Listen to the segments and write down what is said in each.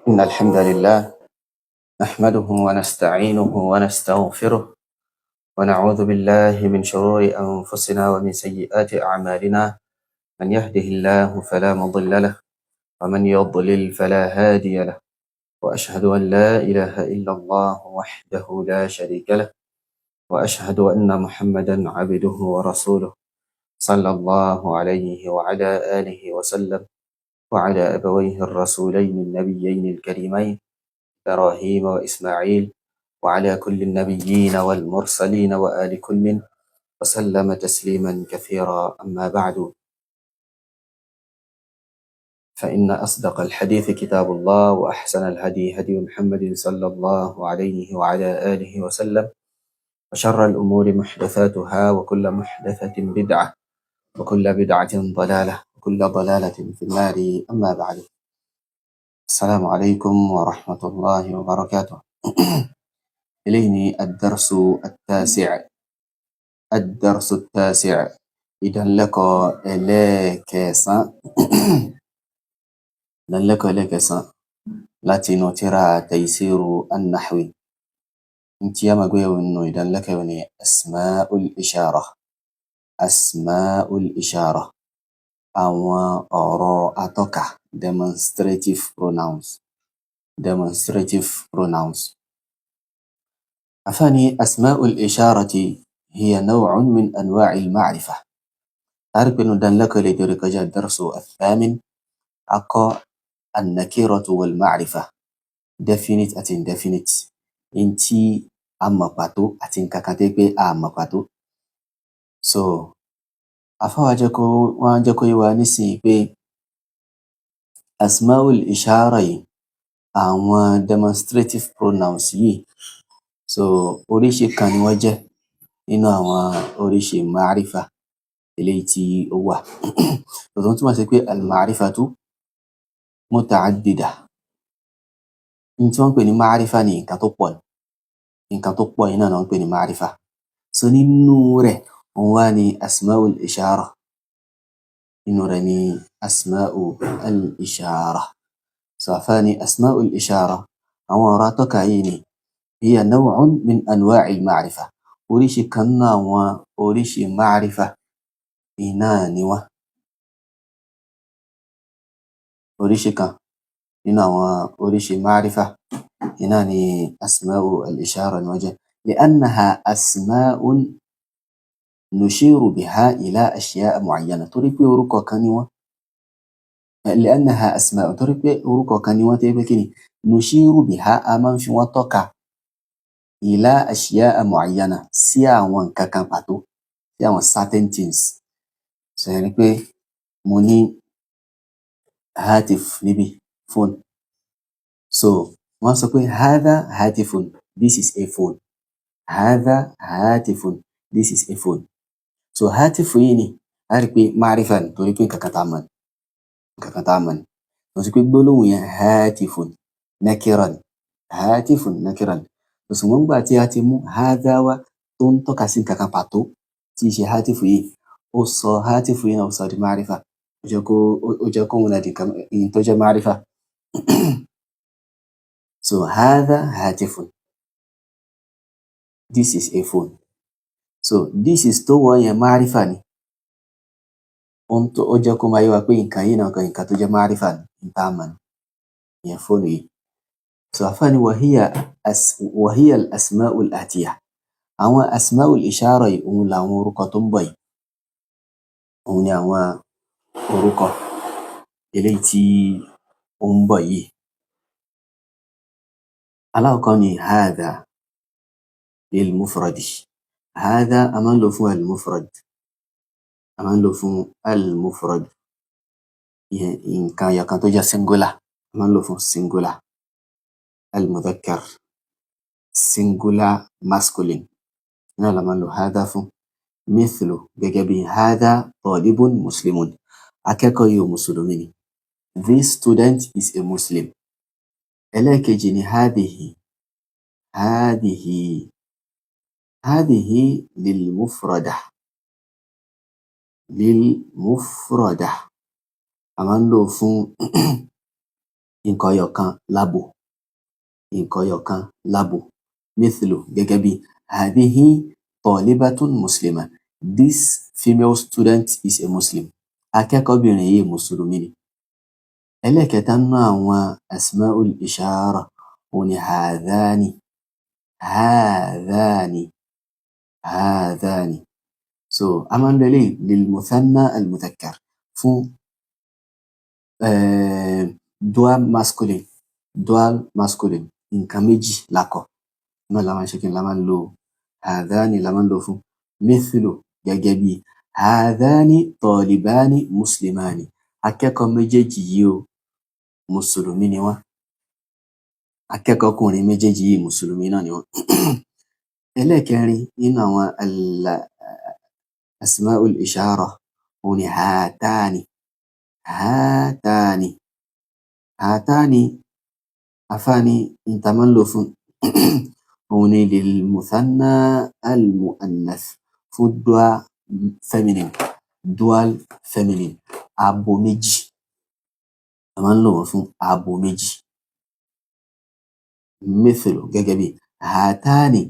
إن الحمد لله نحمده ونستعينه ونستغفره، ونعوذ بالله من شرور أنفسنا ومن سيئات أعمالنا. من يهده الله فلا مضل له، ومن يضلل فلا هادي له، وأشهد أن لا إله إلا الله وحده لا شريك له، وأشهد أن محمدا عبده ورسوله، صلى الله عليه وعلى آله وسلم، وعلى أبويه الرسولين النبيين الكريمين إبراهيم وإسماعيل، وعلى كل النبيين والمرسلين وآل كل وسلم تسليما كثيرا. أما بعد، فإن أصدق الحديث كتاب الله، وأحسن الهدي هدي محمد صلى الله عليه وعلى آله وسلم، وشر الأمور محدثاتها، وكل محدثة بدعة، وكل بدعة ضلالة، وكل ضلالة في النار. أما بعد، السلام عليكم ورحمة الله وبركاته. إليني الدرس التاسع، الدرس التاسع، ìdánilẹ́kọ̀ọ́ ẹlẹ́ẹ̀kẹsàn، ìdánilẹ́kọ̀ọ́ ẹlẹ́ẹ̀kẹsàn láti inú tírà Taysiru an-Nahwi. Ntí a máa gbé yẹ̀wò nínú ìdánilẹ́kọ̀ọ́ ni asma'ul ishara, asma'ul ishara, àwọn ọ̀rọ̀ atọ́ka, demonstrative pronouns, demonstrative pronouns. Àfáà ní asma'ul isharati hiya naw'un min anwa'il ma'rifa. A rí pé nínú ìdánilẹ́kọ̀ọ́ eléyìí tó rí kọjá, ad-darsu ath-thamin, a kọ́ an-nakiratu wal ma'rifa, definite àti indefinite, ntí a mọ̀ pàtó àti nǹkan kan tó jẹ́ pé a mọ̀ pàtó. So àfáà wa jẹ́ kó wọ́n jẹ́ kó yé wa nísìnyí pé asma'ul ishara yìí, àwọn demonstrative pronouns yìí, so oríṣi kan ni wọ́n jẹ́ nínú àwọn oríṣi ma'rifa eléyìí tí ó wà, tó ń túmọ̀ sí pé al-ma'rifatu muta'addida. N tí wọ́n ń pè ní ma'rifa ní nǹkan tó pọ̀ ni, nǹkan tó pọ̀ yìí náà ni wọ́n ń pè ní ma'rifa. So nínú rẹ̀ òun wá ní asma'ul ishara, nínú rẹ̀ ní asma'ul ishara. So àfáà ní asma'ul ishara, àwọn ọ̀rọ̀ atọ́ka yìí ni, hiya naw'un min anwa'il ma'rifa, oríṣi kan nínú àwọn oríṣi ma'rifa iná ni wọ́n, oríṣi kan nínú àwọn oríṣi ma'rifa iná ni asma'ul ishara ni wọ́n jẹ́. Li'annaha asma'un nushiru biha ila ashya'a mu'ayyana, torí pé orúkọ kan ni wọ́n, li'annaha asma'un, torí pé orúkọ kan ni wọ́n tó jẹ́ pé kíni, nushiru biha, a máa ń fi wọ́n tọ́ka, ila ashya'a mu'ayyana, sí àwọn nǹkan kan pàtó, sí àwọn certain things. So ìyẹn ni pé mo ní hatif níbí, phone. So wọ́n sọ pé hadha hatifun, this is a phone. Hadha hatifun, this is a phone. So hatifu yìí ni a rí pé ma'rifa ni, torí pé nǹkan kan tá a mọ̀ ni, nǹkan kan tá a mọ̀ ni. Tó sì pé gbólóhùn yẹn, hatifun, nakira ni, hatifun nakira ni. Ṣùgbọ́n nígbà tí a ti mú hadha wá tó ń tọ́ka sí nǹkan kan pàtó tí í ṣe hatifu yìí, ó sọ hatifu yìí náà, ó sọ di ma'rifa, ó jẹ́ kóun náà di nǹkan tó jẹ́ ma'rifa. So hadha hatifun, this is a phone. So this is tó wọ̀ yẹn, ma'rifa ni. Ó jẹ́ kó máa yé wa pé nǹkan yìí náà, nǹkan tó jẹ́ ma'rifa ni, n tá a mọ̀ ni, ìyẹn fóònù yìí. So àfáà ní wahiya al-asma'ul atiya, àwọn asma'ul ishara yìí, òun làwọn orúkọ tó ń bọ̀ yìí, òun ni àwọn orúkọ eléyìí tí ó ń bọ̀ yìí. Alákọ̀ọ́kọ́ ni hadha lil mufradi. Hadha, a máa ń lò fún al-mufrad, a máa ń lò fún al-mufrad, ìyẹn nǹkan ẹyọ kan tó jẹ́ singular, a máa ń lò fún singular al-mudhakkar, singular masculine náà la máa ń lò hadha fún. Mithlu, gẹ́gẹ́ bí hadha talibun muslimun, akẹ́kọ̀ọ́ yìí, mùsùlùmí ni, this student is a Muslim. Ẹlẹ́ẹ̀kejì ni hadhihi. Hadhihi, hadhihi lil mufrada, lil mufrada, a máa ń lò fún Nǹkan ẹyọ kan lábo, nǹkan ẹyọ kan lábo. Mithlu, gẹ́gẹ́ bí hadhihi talibatun muslima, this female student is a Muslim. Akẹ́kọ̀ọ́bìnrin yìí mùsùlùmí ni. Ẹlẹ́ẹ̀kẹta nínú àwọn asmaul ishara òun ni hadhani, hadhani, hadhani. So a máa ń lo eléyìí lil muthanna al mudhakkar fún dual masculine, dual masculine, nǹkan méjì lákọ náà la máa ń ṣe kí ni la máa ń lo hadhani la máa ń lò fún. Mithlu, gẹ́gẹ́ bí hadhani talibani muslimani, akẹ́kọ̀ọ́ méjèèjì yìí o, mùsùlùmí ni wọ́n. Akẹ́kọ̀ọ́ ọkùnrin méjèèjì yìí, mùsùlùmí náà ni wọ́n. Ẹlẹ́ẹ̀kẹrin nínú àwọn asmaul ishara òun ni hatani, hatani, hatani. Afáàní níta máa ń lò fún òun ni lil muthanna al muannath, fún dual feminine, dual feminine, abo méjì. A máa ń lò wọ́n fún abo méjì. Mithlu, gẹ́gẹ́ bí hatani,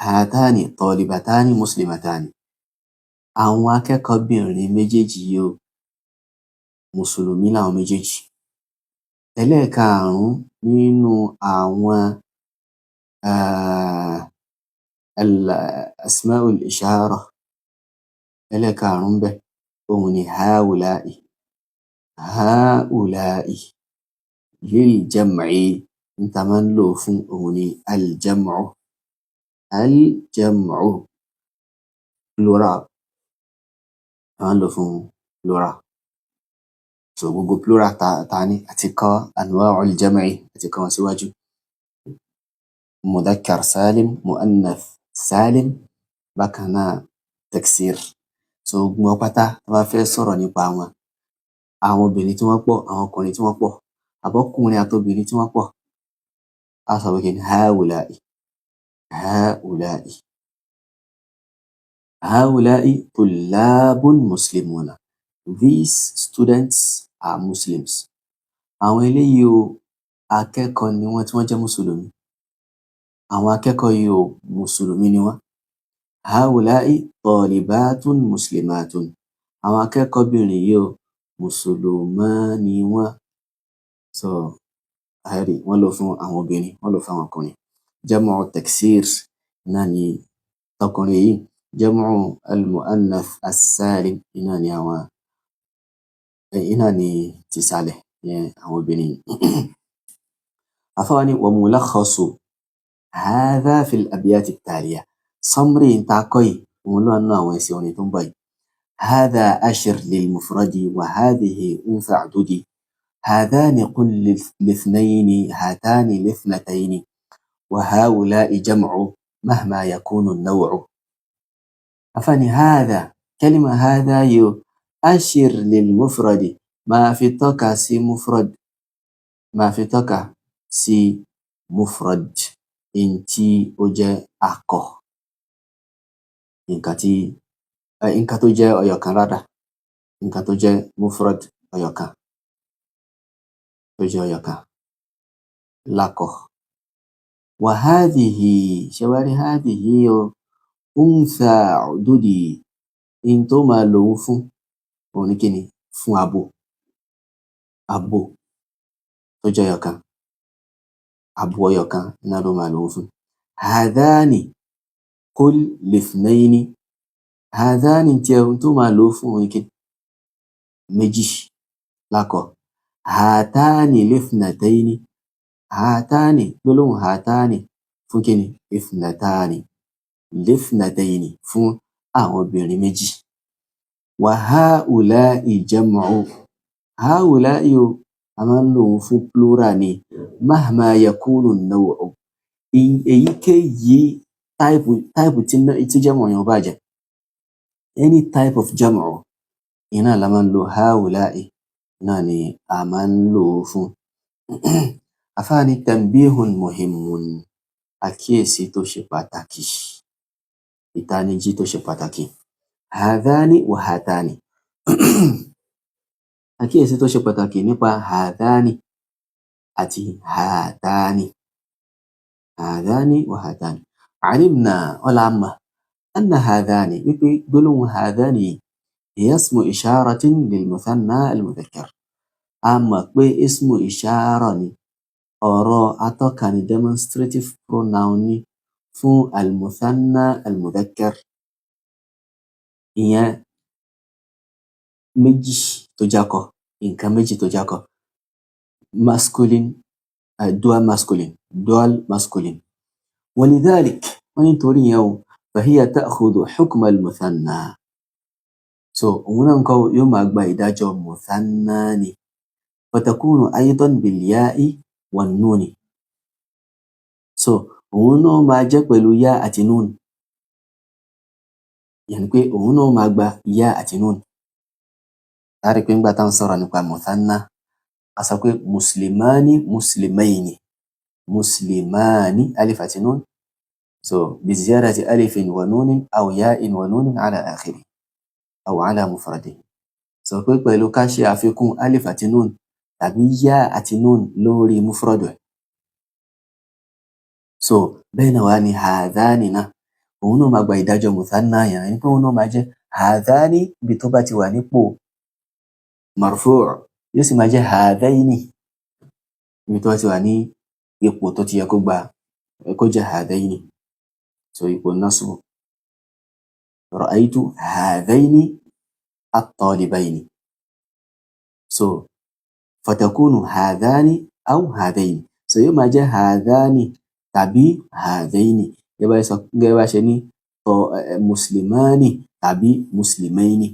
hatani talibatani muslimatani, àwọn akẹ́kọ̀ọ́bìnrin méjèèjì yìí o, mùsùlùmí làwọn méjèèjì. Ẹlẹ́ẹ̀karùn-ún nínú àwọn asmaul ishara, ẹlẹ́ẹ̀karùn-ún ńbẹ̀ òun ni haula'i, haula'i lil jam'i, níta máa ń lò fún òun ni aljam'u, aljam'u plural, a máa ń lò fún plural. So gbogbo plural ta ní àti kọ́ anwa'ul jam'i àti kọ́ wọn síwájú: mudhakkar salim, muannath salim, bákan náà taksir. So gbogbo wọn pátá tó bá fẹ́ sọ̀rọ̀ nípa wọn, àwọn obìnrin tí wọ́n pọ̀, àwọn ọkùnrin tí wọ́n pọ̀, àbọ́kùnrin àtobìnrin tí wọ́n pọ̀, á sọ pé kí ni? Haula'i, haula'i, haula'i tullabun muslimuna, these students are Muslims. Àwọn eléyìí o, akẹ́kọ̀ọ́ ni wọ́n tí wọ́n jẹ́ mùsùlùmí. Àwọn akẹ́kọ̀ọ́ yìí o, mùsùlùmí ni wọ́n. Haula'i talibatun muslimatun, àwọn akẹ́kọ̀ọ́bìnrin yìí o, mùsùlùmá ni wọ́n. So ẹ̀rí wọ́n lò fún àwọn obìnrin, wọ́n lò fún àwọn ọkùnrin. Jam'u taksir náà ni tọkùnrin yìí, jam'u al-muannath as-salim náà ni àwọn iná ni tìsàlẹ̀ yẹn, àwọn obìnrin yìí. Àfáà ní wa mulakhasu hadha fil abyat at-taliya, summary ń ta kọ́ yìí òun ló wà nínú àwọn ẹsẹ̀ orin tó ń bọ̀ yìí. Hadha ashir lil mufradi wa hadhihi untha a'dudi, hadhani qul lithnayni, hatani lithnatayni, wa haula'i jam'u mahma yakunu an-naw'u. Àfáà ní hadha, kalima hadha yìí o, ashir lil mufradi, máa fi tọ́ka sí mufrad, máa fi tọ́ka sí mufrad, in tí ó jẹ́ akọ, nǹkan tí nǹkan tó jẹ́ ọyọ̀kan rárá, nǹkan tó jẹ́ mufrad, ọyọ̀kan, tó jẹ́ ọyọ̀kan lákọ. Wa hadhihi, ṣé wá rí hadhihi o, untha ududi, in tó máa lò ó fún òun ní kíni? Fún abo, abo tó jẹ́ ọyọ̀kan, abo ọyọ̀kan náà ló máa lò ó fún. Hadhani qul lithnayni, hadhani tí ẹ tó máa lò ó fún òun ní kíni? Méjì lákọ. Hatani lithnatayni, hatani, gbólóhùn hatani fún kíni? Ithnatani, lithnatayni fún àwọn obìnrin méjì. Wa haula'i jam'u, haula'i o, a máa ń lò ó fún plural ni, mahma yakunu an-naw'u, èyíkéyìí type tí jam'u yẹn ò bá jẹ́, any type of jam'u iná la máa ń lo haula'i náà ni a máa ń lò ó fún. Àfáà ní tanbihun muhimmun, àkíyèsí tó ṣe pàtàkì, ìtanijí tó ṣe pàtàkì. Hadhani wa hatani, àkíyèsí tó ṣe pàtàkì nípa hadhani. Àti hàtáni, hàdáni wa hàtáni. Alimna, wọ́n la mọ̀, anna hàdáni, wípé gbólóhùn hàdáni yìí, hiya ismu isharatin lil muthanna al mudhakkar. A mọ̀ pé ismu ishara ni, ọ̀rọ̀ atọ́ka ni, demonstrative pronoun ni fún al muthanna al mudhakkar, ìyẹn méjì tó jákọ, nǹkan méjì tó jákọ, masculine, dual masculine, dual masculine. Walidhalik, wọ́n ní torí yẹn o, fahiya ta'khudhu hukma al-muthanna. So òun náà ńkọ́, yóò máa gba ìdájọ́ muthanna ni. Fatakunu aydan bil-ya'i wan-nuni. So òun náà máa jẹ́ pẹ̀lú yá àti nun, ìyẹn ni pé òun náà máa gba yá àti nun. A rí pé ńgbà tá à ń sọ̀rọ̀ nípa muthanna, a sọ pé muslimani, muslimaini, muslimani, alif àti nun. So biziyadati alifin wa nunin aw ya'in wa nunin ala akhiri aw ala mufradihi. Sọ pé pẹ̀lú ká ṣe àfikún alif àti nun tàbí yá àti nun lórí mufradu ẹ̀. So bẹ́ẹ̀ náà wá ní hadhani náà, òun náà máa gba ìdájọ́ muthanna yẹn, ẹni pé òun náà máa jẹ́ hadhani ibi tó bá ti wà nípò marfu', yóò sì máa jẹ́ hadhaini ibi tó bá ti wà ní ipò tó ti yẹ kó gba kó jẹ́ hadhaini. So ipò nasbu, ra'aytu hadhaini at-talibayni. So fatakunu hadhani aw hadhaini. So yóò máa jẹ́ hadhani tàbí hadhaini, gẹ́gẹ́ bá ṣe ní muslimani tàbí muslimaini,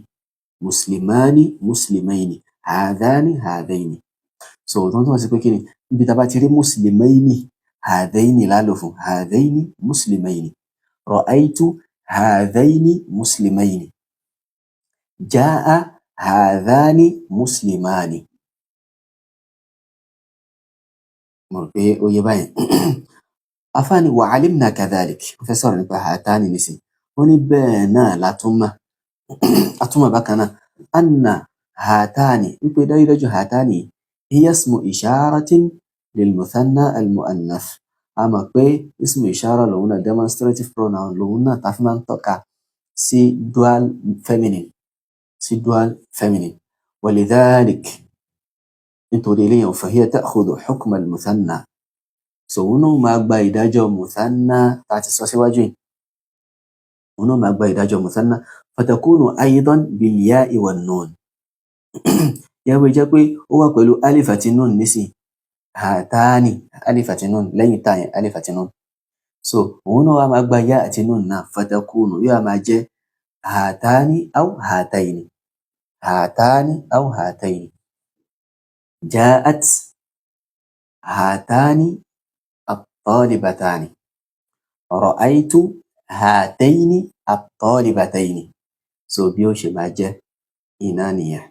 muslimani, muslimaini, hadhani, hadhaini. So tó ń túmọ̀ sí pé kí ni? Níbi tá a bá ti rí muslimaini, hadhaini la lò fún hadhaini muslimaini. Ra'aytu hadhaini muslimaini, jaa hadhani muslimani. Mo rò pé ó yé báyìí. Afáàní wa alimna kadhalik, ó fẹ́ sọ̀rọ̀ nípa hatani nísìn. Ó ní bẹ́ẹ̀ náà la tún mọ̀, a tún mọ̀ bákan náà, anna hatani, wípé dájúdájú hatani hiya ismu isharatin lil muthanna al muannath. A mọ̀ pé ismu ishara lòun náà, demonstrative pronoun lòun náà, tá a fi máa ń tọ́ka sí dual feminine, sí dual feminine. Walidhalik, nítorí eléyìí, fahiya ta'khudhu hukma al muthanna. So òun náà máa gba ìdájọ́ muthanna tá a ti sọ síwájú yìí, òun náà máa gba ìdájọ́ muthanna. Fatakunu aydan bil ya'i wan nun. Yẹn bó jẹ́ pé ó wà pẹ̀lú alif àti nun nísìn, hatani, alif àti nun lẹ́yìn tá yẹn, alif àti nun. So òun náà wá máa gba ya àti nun náà. Fatakunu, yóò máa jẹ́ hatani aw hataini, hatani aw hataini. Ja'at hatani at-talibatani, ra'aytu hataini at-talibataini. So bí ó ṣe máa jẹ́ iná nìyẹn.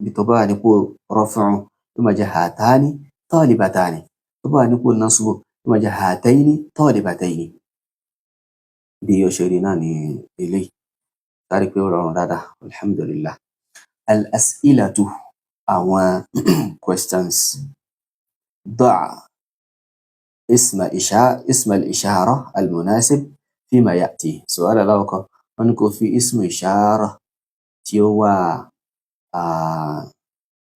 Bí tó bá wà nípò rọ́fùn, yóò máa jẹ́ hatani talibatani. Tó bá wà nípò nasbu, yóò máa jẹ́ hataini talibataini. Bí ó ṣe rí náà ní eléyìí. Ká rí pé ó rọrùn dáadáa, alhamdulillah. Al-as'ilatu, àwọn questions. ضع اسم الإشارة المناسب فيما يأتي. سؤال alákọ̀ọ́kọ́, wọ́n ní kó fi ismu ishara tí ó wà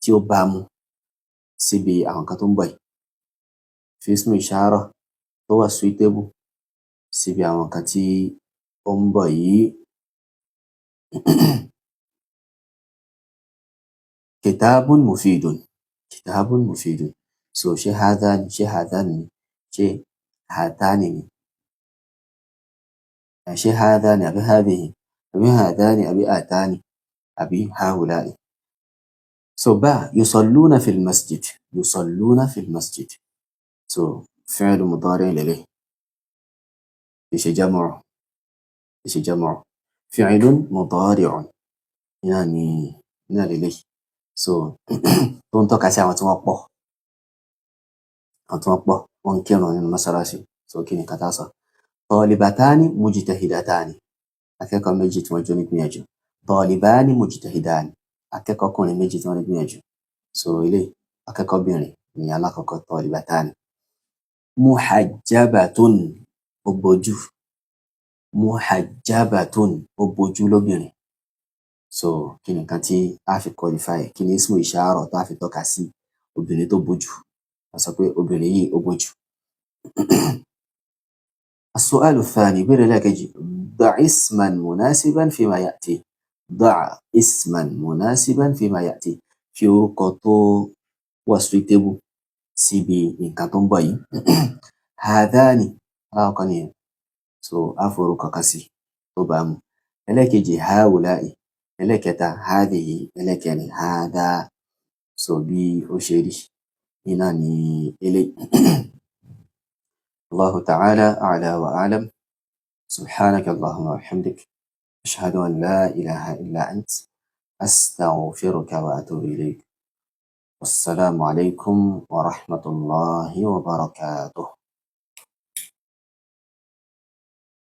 tí ó bá mu síbi àwọn nǹkan tó ń bọ̀ yìí. Fi ismu ishara tó wà suitable síbi àwọn nǹkan tí ó ń bọ̀ yìí. Kitabun mufidun, kitabun mufidun. So ṣé hadha ni, ṣé hadhani ni, ṣé hatani ni, ṣé hadha ni àbí hadhihi, àbí hadhani, àbí atani, àbí haula'i? So ba, yusalluna fil masjid, yusalluna fil masjid. So fi'lu mudari lélẹ̀, kì í ṣe jam'u, kì í ṣe jam'u, fi'lun mudari'un náà ni, náà lélẹ̀. So tó ń tọ́ka sí àwọn tí wọ́n pọ̀, àwọn tí wọ́n pọ̀, wọ́n ń kírun nínú mọ́sálásí. So kí ni nǹkan tá a sọ? Talibatani mujtahidatani, akẹ́kọ̀ọ́ méjì tí wọ́n jó ní gbìyànjú. Talibani mujtahidani, akẹ́kọ̀ọ́kùnrin méjì tí wọ́n ní gbìyànjú. So eléyìí, akẹ́kọ̀ọ́bìnrin Ní alákọ̀ọ́kọ́, talibatani. Muhajjabatun, ó bojú. Muhajjabatun, ó bojú lóbìnrin. So kí ni nǹkan tí a fi qualify? Kí ni ismu ishara tá a fi tọ́ka sí obìnrin tó bojú? A sọ pé obìnrin yìí ó bojú. السؤال الثاني، ìbéèrè ẹlẹ́ẹ̀kejì: ضع اسما مناسبا فيما يأتي. ضع اسما مناسبا فيما يأتي. Fi orúkọ tó wà suitable síbi nǹkan tó ń bọ̀ yìí. هذان, alákọ̀ọ́kọ́ nìyẹn. So a forúkọ kan sí tó bá mu. Ẹlẹ́ẹ̀kejì, هؤلاء. Ẹlẹ́ẹ̀kẹta, هذه. Ẹlẹ́ẹ̀kẹrin, هذا. So bí ó ṣe rí iná ní eléyìí. الله تعالى أعلى وأعلم. سبحانك اللهم وبحمدك، أشهد أن لا إله إلا أنت، أستغفرك وأتوب إليك. والسلام عليكم ورحمة الله وبركاته.